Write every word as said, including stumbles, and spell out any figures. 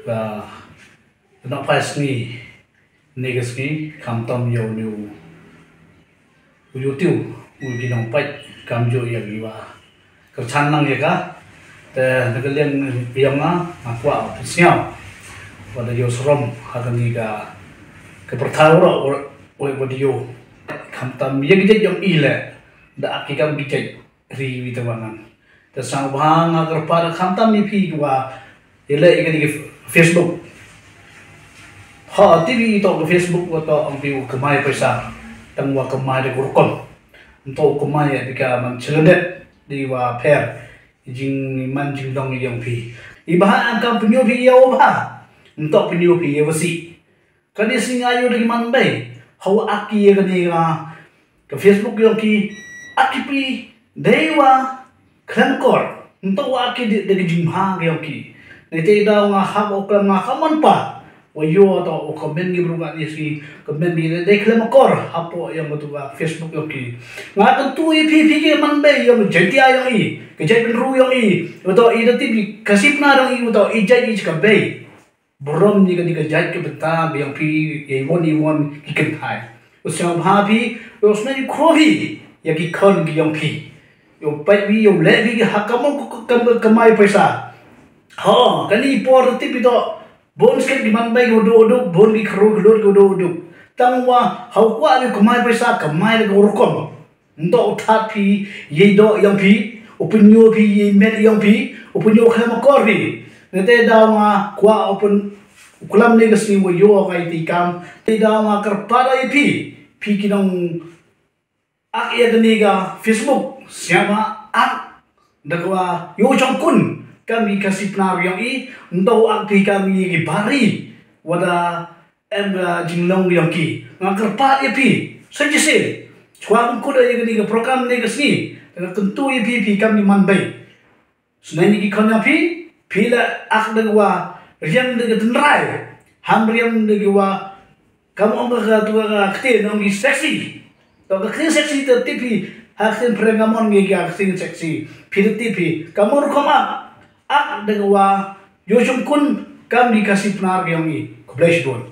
Ka, ka nongpait sngi, ne ka sngi, khamtam ïa u, u YouTube, u ki nongpait, kam ju ïa ki wa. Ka chan lang ïa ka, te na ka liang ïa nga, nga kwah u pynsngew. Wa da ïoh srom, ha kani ka, ka pyrthai u ro, u, u, video. Khamtam ïa ki jait ïong i le, da ak ki kam ki jait. Ri wi te wa ngan. Te sngewbha nga kyrpad khamtam ïa phi ki wa ïa leh ïa kani ka Facebook. Ha, te wi to ka Facebook wa to ong phi u kamai paisa. Tang wa kamai da ka rukom. Nto u kamai ïa phi ka man cheldet di wa pher. Jing man jing dong ïong phi. I bha ang kam pynïoh phi ïa u bha. Nto pynïoh phi ïa wa si. Kani sngi nga ïoh da ki man bei. Hawa ak ki ïa kani ka, ka Facebook ïong ki, ak ki phi dei wa khlem kor. Nto wa ak ki da, da ki jingbha ki ïong ki. Nai te daw nga hap u khlem nga ka man pa. Wa ïoh to u comment ki bru ka ni sngi, comment ki dei, dei khlem kor. Hapoh ïong ka tu ka Facebook ïong ki. Nga kyntu ïa phi phi ki man bei ïong jait ïa ïong i. Ka jait bynru ïong i. Wa to i da tip i ka sipna ïong i wa to i jait i ka bei. Burom ni ka, ni ka jait ka bynta ba ïong phi ïa i won i won ki kynthai. U sngewbha phi, u sngewbha khro phi ïa ki khon ki ïong phi. Ïa u pait phi, ïa u leh phi ki ha ka mo ka, ka, ka, kamai paisa. Ho, kani por tip phi to. Bon skit ki man bai ko do do, bon ki khro ki lot ko do do. Tang wa, hau kwa ni kamai paisa, kamai da ko rukom. Nto u that phi, ïa i doh ïong phi, u pynïoh phi, ïa i met ïong phi, u pynïoh khlem akor phi. Nete daw nga kwah u pyn, u klam ne ka sngi wa ïoh ka i ti kam, te daw nga kyrpad ïa phi, phi ki nong ak ïa kani ka Facebook, siama ak, da kwa ïoh jong kun, kam i ka sipnar ïong i, nto ak phi kam i ki bari, wa da em ka jinglong ïong ki. Nga kyrpad ïa phi. Sa jisih. Chwa kum kuda ïa kani ka program ne ka sngi. Nga kyntu ïa phi phi kam ni man bai. Snai ni ki khon ïong phi. Phi la ak da wa riam da ka tynrai. Ham riam da ki wa. Kam ong ka tu ka kti nong ki sexy. To ka kti sexy te tip phi. Ha kti prengamon ngi ka kti sexy. Phi te tip phi. Kam ong rukom ak. Ak da wa. Ïoh jong kun kam ni ka sipnar ïong i. Khublei shibun.